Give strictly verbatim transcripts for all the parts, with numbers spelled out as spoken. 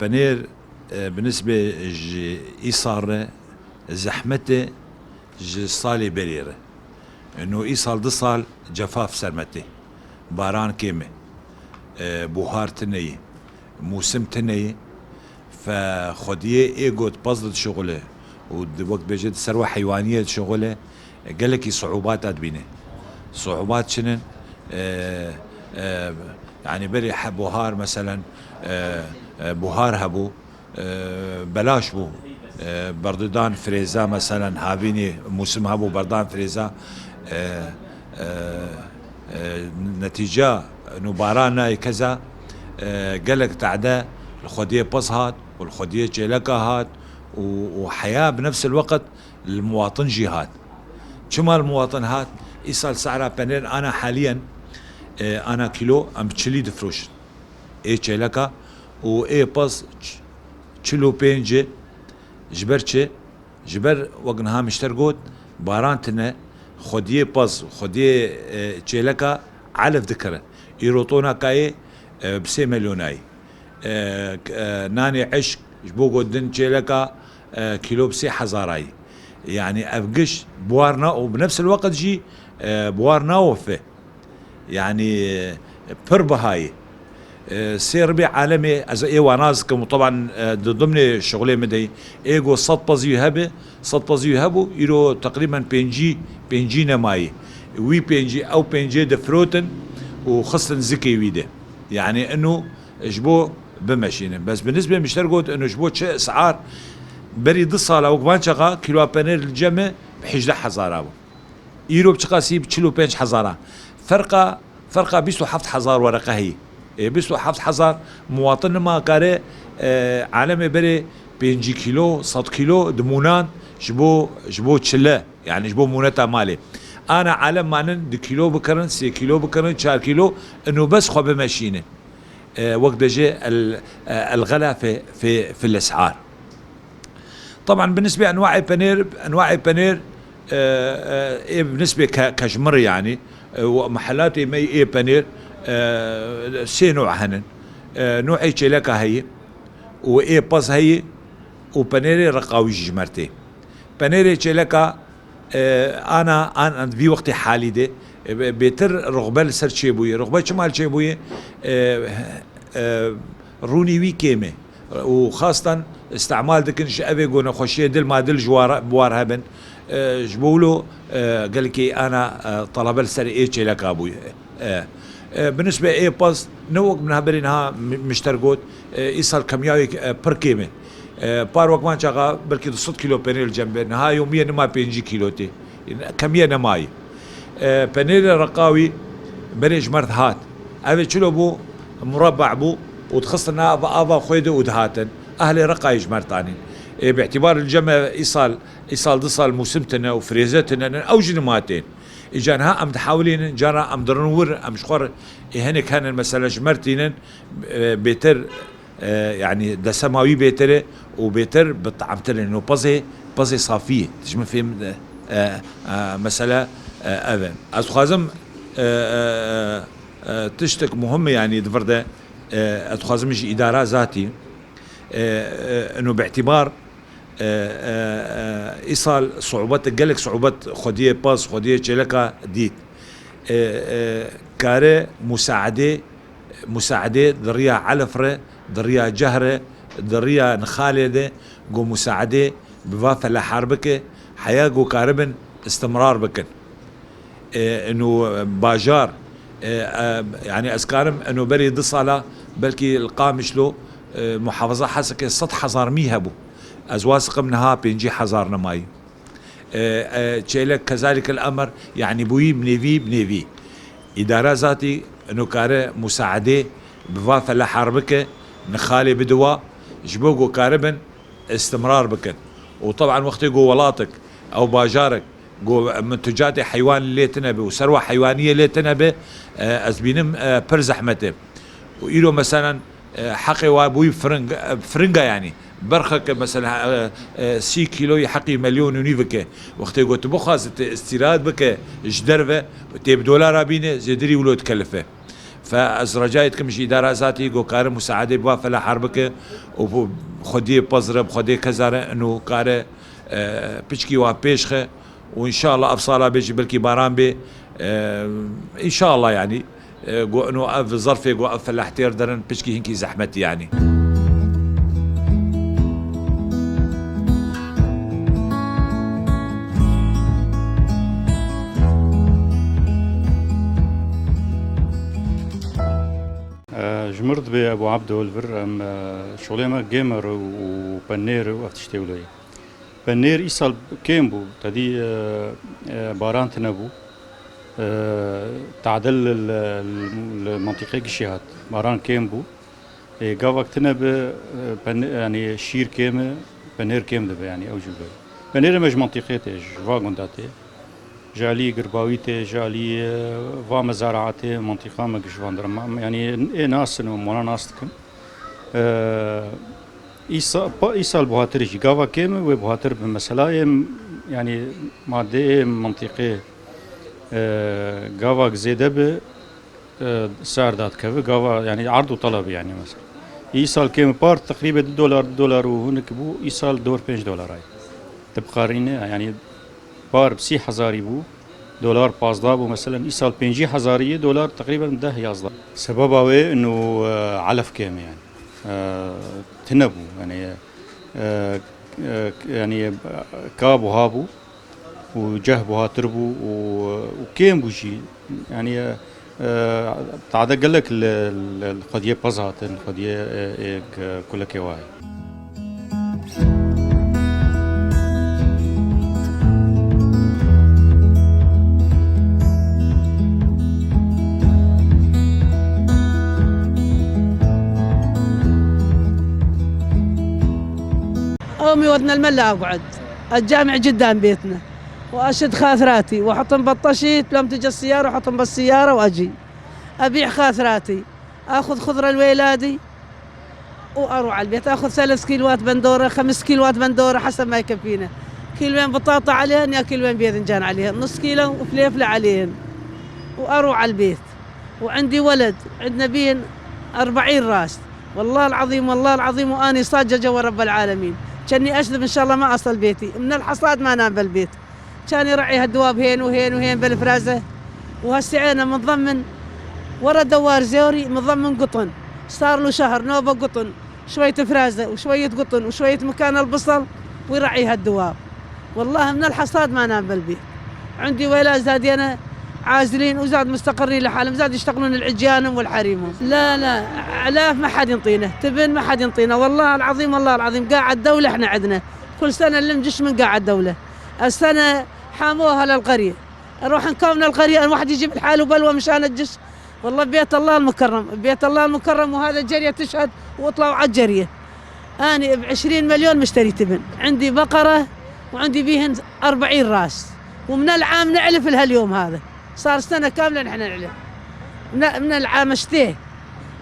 Penêr, e, bi nisbê ji îsal re zehmet e ji salê berê re. Eno îsal du sal cefaf ser me tê. Baran kêm e. E, buhar tune ye. Mûsim tune ye. Fe xwediyê ê got pez didişuxule û di wek dibêje di serwa heywaniyê dişuxule, gelekî siûbata dibîne. Siûbat çi ne? E, e, yanî berê he buhar, meselen, e, e, buhar hebû, e, belaş bû. E, berdidan firêza, meselen, havînê mûsim hebû, berdan firêza, e, e, e, netîca nû baran nayê keza, e, gelek tade li xwediyê pez hat û li xwediyê çêleka hat û, û heya bi nefs el weqt li muwatin jî hat. Çima li muwatin hat? Îsal sehra penêr ana haliyen, e, ana kîlo em bi çilî difroşin. Ê çêleka û ê pez ç-, çil û pênc e. Ji ber çi? Ji ber wek niha mişter got, baran tine, xwediyê pez, xwediyê, e, çêleka elef dikire. Îro tona kayê, e, bi sê milyonayî. E, k-, e, nanê eşk ji bo got din çêleka, e, kîlo bi sê hezarayî. Yanî ev giş buhar na û bi nefs el weqt jî, e, buhar nawofe. Yanî, e, pir bihayê. E, sê ribê alemê ez ê wa nas dikim û teban, e, di dimnê şixulê min de yî. Ê got sed pezî hebe, sed pezî hebû, îro teqrîben pêncî, pêncî nemayî. Wî pêncî, ew pêncê difirotin û xistin zikê wî de. Yanî ino ji bo bimeşînin. Bes bi nisbê mişter got, ino ji bo çi esar berî du sala wek van çaxa kîloa penêr li cem e bi hejdeh hezara bû. Îro bi çiqasî? Bi çil û pênc hezara. Ferqa, ferqa bîst û heft hezar wereqe heye. Ê, bîst û heft hezar muwatin nima kare, e, alemê berê pêncî kîlo, sed kîlo di mûnan ji bo, ji bo çile, yanî ji bo mûneta malê. Ana alem manin du kîlo bikirin, sê kîlo bikirin, çar kîlo, ino bes xwe bimeşînin. E, wek dibêje el, e, el gela fi, fi, fil esar. Teban bi nisbê enwaê penêr, enwaê penêr, e, e, ê bi nisbê ke-, kejmir yanî, e, û mehelatê me ê penêr, e, sê nû henin. E, nûê çêleka heye û ê pez heye û penêrê reqawî jî ji me re tê. Penêrê çêleka, e, ana, an, an vî wextê halî de, e, bê-, bêtir ruxbe li ser çêbûye. Ruxbe çima li çêbûye? E, e, rûnî wî kêm e. Û xastan îstemal dikin ji evê ku nexweşiyê dil ma dil ji war, bi war hebin. E, ji bo wilo, e, gelekî ana, e, telebe li ser ê çêleka bûye. E, e, bi nisbê ê pez, ne wek min heberî niha mi-, mişter got, e, îsal kemiyayek, e, pir kêm e. E, par wek van çaxa belkî du sed kîlo penêr li cem be. Niha yomiyê nima pêncî kîlo tê. Kemiyê nemayî. E, penêrê reqawî berê ji me re dihat. Ev ê çilo bû, murabba bû û dixistin ava, ava xwê de û dihatin. Ehlê Reqayê ji me re tanîn. Ê, bi îtîbar li cem e îsal, îsal du sal mûsim tune û firêze tune ne, ew jî nima tên. Îca niha em dihewilînin, cara em dirin wir, em ji xwe re, ê, hinek henin, mesela ji me re tînin, e, bêtir, e, yanî desema wî bêtir e û bêtir bi teamtir e. No pezê, pezê safî ye. Dijmin fêm, e, e, e, mesela, e, ev e. Ez dixwazim, e, e, e, e, tiştek muhim e, yanî di vir de, e, ez dixwazim ji îdara zatî, e, e, ino bi îtîbar, e, e, e, îsal siûbet, gelek siûbet xwediyê pez, xwediyê çêleka dît. E, e, kare musaedê, musaedê di riya elf re, di riya ceh re, di riya nixalê de, ku musaedê bi va felahar bike, heya ku karibin istimrar bikin. E, ino bajar, e, e, yanî ez karim ino berî du sala belkî li Qamişlo, e, muhafaza Hesekê sed hezar mî hebû. Ez wasiqim niha pêncî hezar nemayî. E, e, çêlek kezalik el emr, yanî bûyî bi nêvî, bi nêvî. Îdara zatî ino kare musaedê bi va felahar bike, nixalê bidiwa, ji bo ku karibin istimrar bikin. Û teban wextê ku welatik, ew bajarek, ku mintucatê heywan lê tine be û serwa heywaniyê lê tine be, e, ez bînim, e, pir zehmet e. Û îro meselen, e, heqê wa bûyî firing, e, firinga yanî. Berxeke mesela, e, e, sî kîloyî heqî melyon û nîvik e. Wextê ku tu bixwaze te îstîrad bike ji derve, tê bi dolara bîne, zêdirî wilo dikelife. Fe ez recayê dikim ji îdara zatî ku kare musaedê bi wa felaher bike û bi xwediyê pezre, bi xwediyê kezare ino kare, e, piçkî wa pêşxe û înşallah ev sala bê jî belkî baran bê, e, înşallah yanî, e, ku ino ev zerfê ku ev felahtêr derin piçkî hinkî zehmetî yanî. E, ji mir dibê Ebû Ebdo li vir em, e, şolê me gêmer û penêr û ev tiştê wilo ye. Penêr îsal kêm bû, tedî, e, e, baran tine bû. E, tadil li, li, li mentiqê gişî hat. Baran kêm bû. Ê, gavak tine bi, e, pen-, yanî şîr kêm e, penêr kêm dibe, yanî ew jû be. Penêrê me ji mentiqê tê, ji va gunda tê. Ji alî Girbawî tê, ji alî, e, va me zeraatê, mentiqa me giş van dir. Ma, yanî ê nas in û mona nas dikin. E, îsa-, pa-, îsal buhatir jî, gava kêm e, wê buhatir bi mesela ê, yanî madeyê mentiqê, e, gavak zêde bi, e, ser dadikeve, gava, yanî erd û taleb, yanî mesela. Îsal kêm par teqrîbe du dolar, du dolar û hinek bû, îsal dor pênc dolar ay. Tibqarîne, yanî par sî hezarî bû, dolar pazdeh bû, mesela îsal pêncî hezarî ye, dolar teqrîben deh yazdeh. Sebeba wê ino, e, elef kêm e, yanî. E, tine bû, yanî, e, e, yanî, e, ka buha bû. û ceh buhatir bû û, û kêm bû jî. Yanî, e, e, tade gelek li, li, li xwediyê pez hatin, xwediyê, e, ê, k-, kulekê wayê. أمي ودنا الملا أقعد. الجامع جدان بيتنا. وأشد خاثراتي وأحطهم بالطشت، لما تجي السيارة أحطهم بالسيارة وأجي. أبيع خاثراتي، آخذ خضرة لولادي وأروح على البيت. آخذ ثلاث كيلوات بندورة، خمس كيلوات بندورة، حسب ما يكفينا. كيلوين بطاطا عليهن يا كيلوين بإذنجان عليهن، نص كيلو وفليفلة عليهن. وأروح على البيت. وعندي ولد، عندنا بين أربعين راس. والله العظيم، والله العظيم، وأني صاجة جوا رب العالمين. كأني أشذب، إن شاء الله ما أصل بيتي. من الحصاد ما نام بالبيت. كان يرعي هالدواب هين وهين وهين بالفرازة. وهسه عينه متضمن ورا دوار زوري، متضمن قطن. صار له شهر نوبة قطن. شوية فرازة وشوية قطن وشوية مكان البصل ويرعي هالدواب. والله من الحصاد ما نام بالبيت. عندي ويلات زادينا عازلين وزاد مستقرين لحالهم، زاد يشتغلون العجيانهم والحريمهم. لا، لا، آلاف ما حد ينطينا، تبن ما حد ينطينا، والله العظيم، والله العظيم، قاع الدولة احنا عندنا. كل سنة نلم جش من قاع الدولة. السنة حاموها للقرية. نروح نكون القرية، واحد يجيب الحال وبلوى مشان الجش. والله بيت الله المكرم، بيت الله المكرم، وهذا الجرية تشهد واطلعوا على الجرية. أنا بعشرين مليون مشتري تبن، عندي بقرة وعندي بيهن أربعين راس، ومن العام نعلف لهاليوم هذا، صار سنة كاملة نحن نعلف. من، من العام اشتيه،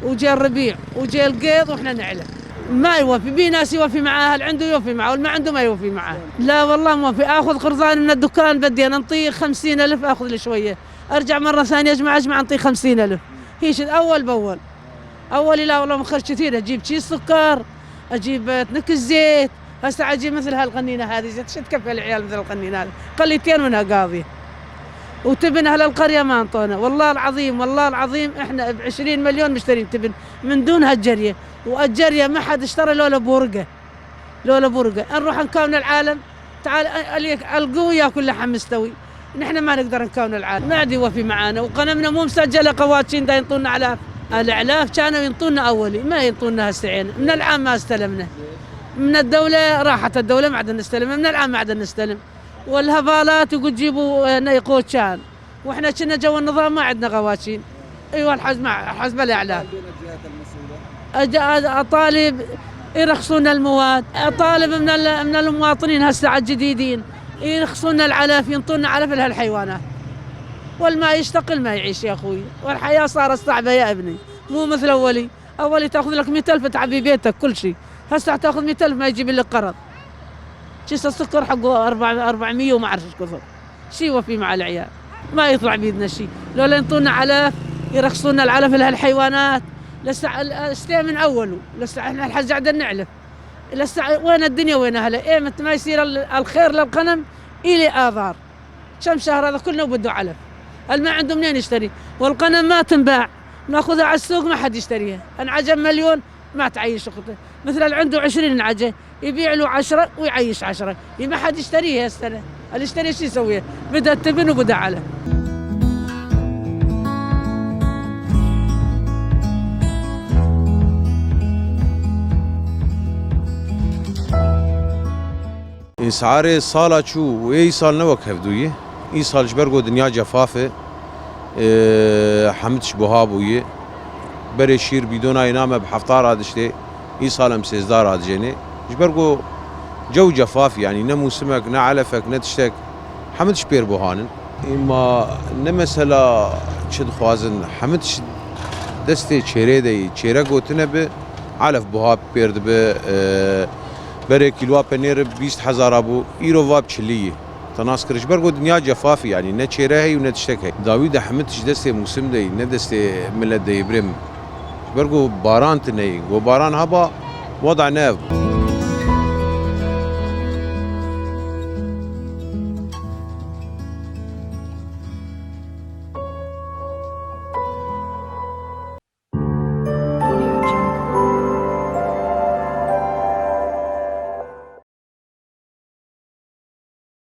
وجا الربيع، وجا القيض، وإحنا نعلف. ما يوفي، بي ناس يوفي معاه، اللي عنده يوفي معاه، واللي ما عنده ما يوفي معاه. لا والله ما في، آخذ قرضان من الدكان، بدي أنا أنطيه خمسين ألف، آخذ لي شوية. أرجع مرة ثانية، أجمع، أجمع، أنطيه خمسين ألف. هيش الأول بأول. أولي لا والله مخرج كثير، أجيب شي سكر، أجيب تنك الزيت. هسه أجيب مثل هالقنينة هذه، زيت شو تكفي العيال مثل القنينة هذه؟ قليتين منها قاضية. وتبن أهل القرية ما انطونا. والله العظيم، والله العظيم إحنا بعشرين مليون مشترين تبن من دون هالجرية. والجرية ما حد اشترى لولا بورقة. لولا بورقة. نروح نكون العالم. تعال، أ-، أليك، القوي ياكل لحم مستوي. نحن ما نقدر نكون العالم. ما عاد يوفي معانا. وغنمنا مو مسجلة قواتشين دا ينطونا على الإعلاف. كانوا ينطونا أولي. ما ينطونا هسه عين. من العام ما استلمنا. من الدولة راحت الدولة ما عاد نستلم. من العام ما عاد نستلم. والهبالات يقول جيبوا، آه، نيقوتشان. واحنا كنا جوا النظام ما عندنا غواشين. ايوه الحزمة، حزمة الاعلام. أج-، اطالب يرخصون المواد، اطالب من ال-، من المواطنين هسه الجديدين يرخصون العلف، ينطونا علف لهالحيوانات. والما يشتغل ما يعيش يا اخوي، والحياة صارت صعبة يا ابني، مو مثل اولي. اولي تاخذ لك مية ألف تعبي بيتك كل شيء، هسه تاخذ مية ألف ما يجيب لك قرض. كيس السكر حقه أربع-، أربعمية وما أعرف إيش كثر. شي وفي مع العيال. ما يطلع بيدنا شي. لولا ينطونا علف، يرخصوا لنا العلف لهالحيوانات. لسه ال-، اشتي من أول. لسه احنا الحج قاعدين نعلف. لسه وين الدنيا وينها هلا؟ ايمت ما يصير ال-، الخير للغنم إلي آذار. كم شهر هذا كله بده علف. اللي ما عنده منين يشتري؟ والغنم ما تنباع. ناخذها على السوق ما حد يشتريها. انعجب مليون ما تعيش أخته. مثل اللي عنده عشرين نعجة يبيع له عشرة ويعيش عشرة. ما حد يشتريها السنة. اللي يشتري شو يسوي؟ بدها تبن وبدها علف. Îsarê sala çû û ê îsal ne wek hevdû ye. Îsal ji ber ku dinya cefaf e, e, hemû tişt buha bûye. Berê şîr bîdona yê name bi hefta re diştê, îsal em sêzdeh re dijênê. Ji ber ku cew cefaf, yanî ne mûsimek, ne elefek, ne tiştek, hemû tişt pêr buhan in. Îma ne mesela çi dixwazin, hemû tişt destê çêrê de yî. Çêre gotine bi, elef buha pêr dibe, e, berê kîloa penêr bîst hezara bû, îro va bi çilî yî. Te nas kir, ji ber ku dinya cefaf e, yanî ne çêre heye û ne tiştek heye. Dawî de hemû tişt destê mûsim de yî, ne destê milet de yî birêm. Ji ber ku baran tune yî, ku baran heba, weda ne ev bû.